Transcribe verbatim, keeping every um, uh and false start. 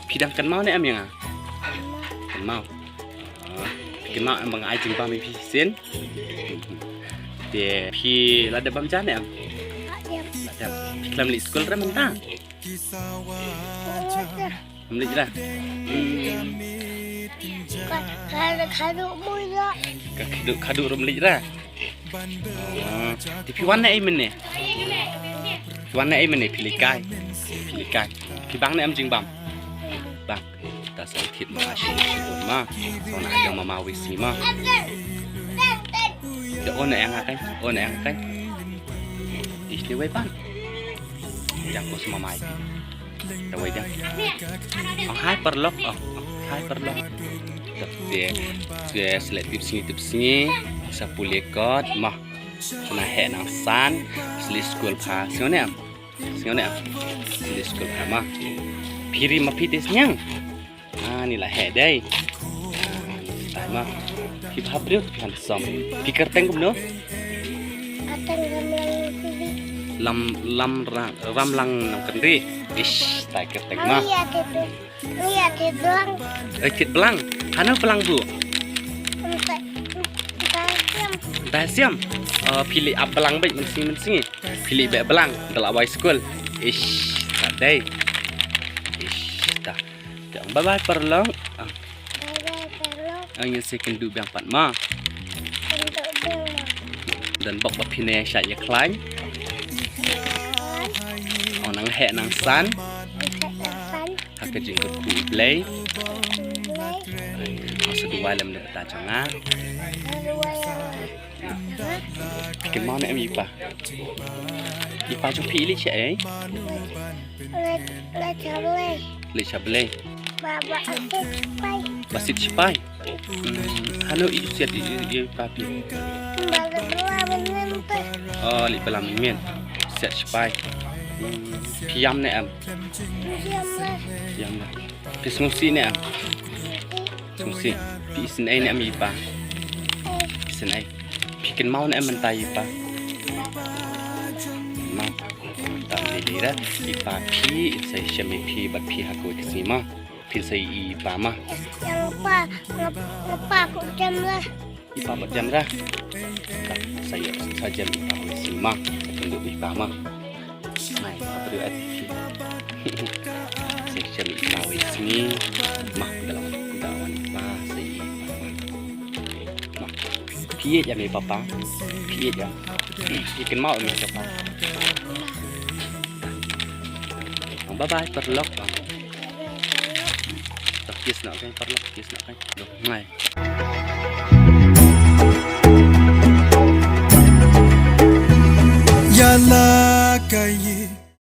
Phi dang kynmaw ne em ïa nga? Kynmaw. Ah, phi kynmaw em ba nga ai jingbam ïa phi shisien? Te phi la dep bam ja ne em? La dep. Phi khlem leit skul re mynta? Ym leit re. Hmm. Ka, ka, ka duh mui la. Ka, ka duh, ka duh rum leit re. Ah, te phi wan ne ei mynne? Phi wan ne ei mynne, phi leit kai? Phi leit kai. Phi bang ne em jingbam? Bang. Ta sa thied ma shi shi ma. Sa na ha jong mama wei sngi ma. Da on ne eng ha kai, on ne eng ha kai. Is ni wei pan. Jang ko sa mama. Tawai dah. Ang hai paralok, ang hai paralok. Te, te sa leh tip sngi, tip sngi sa pule kot ma. Sa na heh nang san, sa leit skul pha. Sngew ne em? Sngew ne em? Sa leit skul pha ma. Phi ri ma phi te sniang. Ah, ni la heh dei. Ah, tai ma. Phi bha briew, phi handsome. Phi kyrteng kumno? Ateng Ramlang Nongkynrih. Lam, Lam Ra-, Ramlang Nongkynrih. Ish, tai kyrteng ma. Ang ïa te tu. Ang ïa te blang. Eh, kit blang. Hano blang bu? Entah, entah siam. Entah siam. Oh, phi leit ap blang beit mynsngi mynsngi. Phi leit beh blang, da la wai skul. Ish, ta dei. Ish, ta. Te ong bye bye paralok. Ah. Bye bye paralok. Ang ïa se kynduh biang pat ma. Kynduh biang ma. Don bok ba phin ïa shait ïa khlaiñ. Ong nang heh nang san. Nang heh nang san. Ha ka jingkyrkhu U Blei. Kyrkhu U Blei. Ong sa duwai lem da bynta jong nga. Sa duwai lem. Kynmaw ne em ïa i pa? I pa jong phi i leit shaei? Leit, leit sha blei. Leit sha blei. Ba, ba siat shipai. Ba siat shipai. Hmm, hano i siat i, i, i pa phi? Ba leit bylla mynmiet te. Oh, leit bylla mynmiet. Siat shipai. Hmm, phi ïam ne em? Phi ïam ne? Ïam ne. Phi sngewsih ne em? Sngewsih. Phi isynei ne em ïa i pa? Isynei. Phi kynmaw ne em mynta ïa i pa? Kynmaw. Tam lei lei ra. I pa phi, sa ïashem ïa phi bad phi ha kawei ka sngi ma. Phi sa ïa i pa ma. Ïa pa, nga, nga pa bud jem ra. I pa bud jem ra. Sa ïa, sa jem i pa kawei ka sngi ma. Kynduh i pa ma. Mai, ka briew eh. Sa jem i pa wei sngi. Ma, da la wan, da la wan i pa, sa i pa. Ma. Phi ïeit ïa me papa. Phi ïeit ïa. Phi kynmaw ïa me papa. Bye bye paralok. Kiss noh kan paralok, kiss noh kan. Mai.